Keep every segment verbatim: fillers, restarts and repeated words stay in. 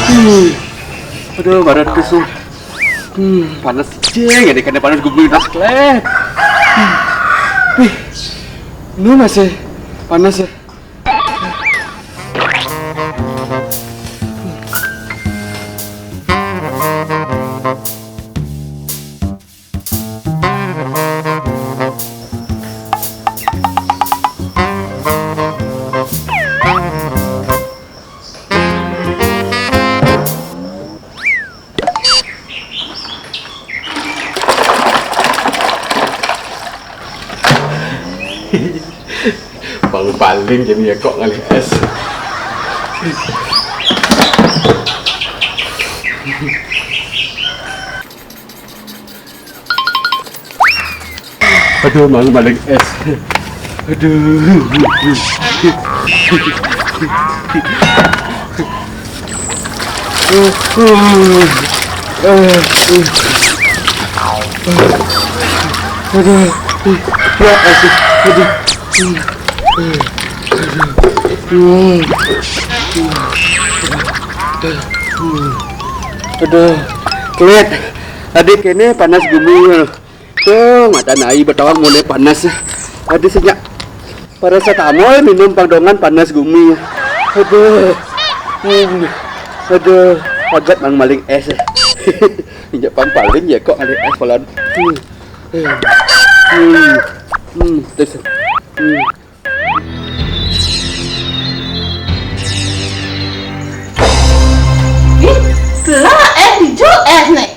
Hmm. Aduh, badan kusut. Hmm, panas. Cing, ini kena panas gumi, panas klep. Hmm. Wih, ini masih panas ya. Paling-paling jadi ya kok ngalih es. Aduh, malu balik es. Aduh. Aduh. Ya, aduh. Aduh. Aduh. Aduh. Aduh. Keliat. Tadi kene panas gumi. Tuh, mata nai betawang mulai panas. Ada senyap paracetamol minum pang dongan panas gumi. Aduh. Hmm. Aduh, agat mang maling es. Injak pang paling ya kok ada es palan. Hmm. Hmm. Hmm. Terus. Hmm. Ih, lah, eh, hijau, eh, nih.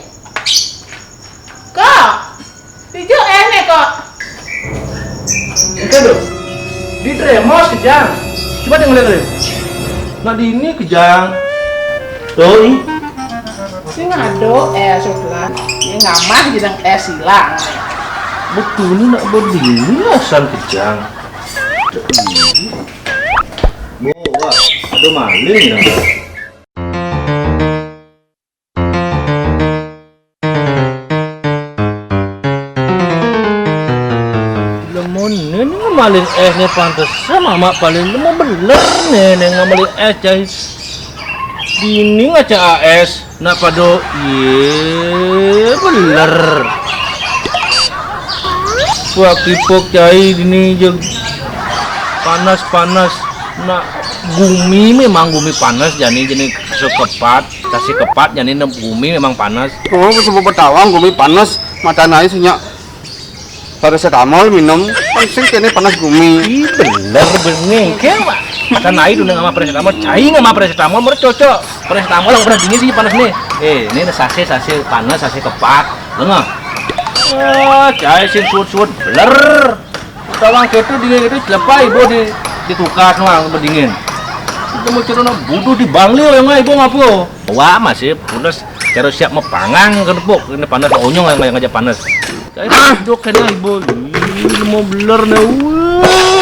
Kok? Hijau, eh, nih, kok. Oke, Dok. Di Tremos, Kejang. Coba dengerin, Dok. Nah, di ini, Kejang. Tuh, ih. Sing ado, eh, sebelah. Ini ngamah, jeneng, eh, silang. Betul, ini nak berdiri, lah, san, Kejang. Wah, ada maling ya. Lemon ini maling es nih pantes sama mak paling lemon bener nih nih ngamalin es cai. Dini ngaca A S. Nak pado, iye, beler. Wah, kipok cai gini jeg panas-panas. Nak gumi memang gumi panas, jani jani kasih kepat, kasih kepat jani nem gumi memang panas. Oh, sebab petawang gumi panas, mata naik senyap. Paracetamol minum, kan sing kene panas gumi. Ih, bener bengeng ke, Pak. Mata naik dulu nama paracetamol, cai nama paracetamol, menurut cocok. Paracetamol yang udah dingin sih panas nih. Eh, ini ada sase, sase panas, sase kepat. Dengar. Wah, cai sing suut-suut beler. Tawang ketu dingin ketu celepai ibu di di kulkas nuang berdingin. Kita mau cerita butuh di Bangli yang ibu ngapa? Wah, masih punas. Cara siap mau pangang ke nepuk, ini panas onyong yang ngajak panas. Saya dok kena ibu. Ini mau beler nih. Wah.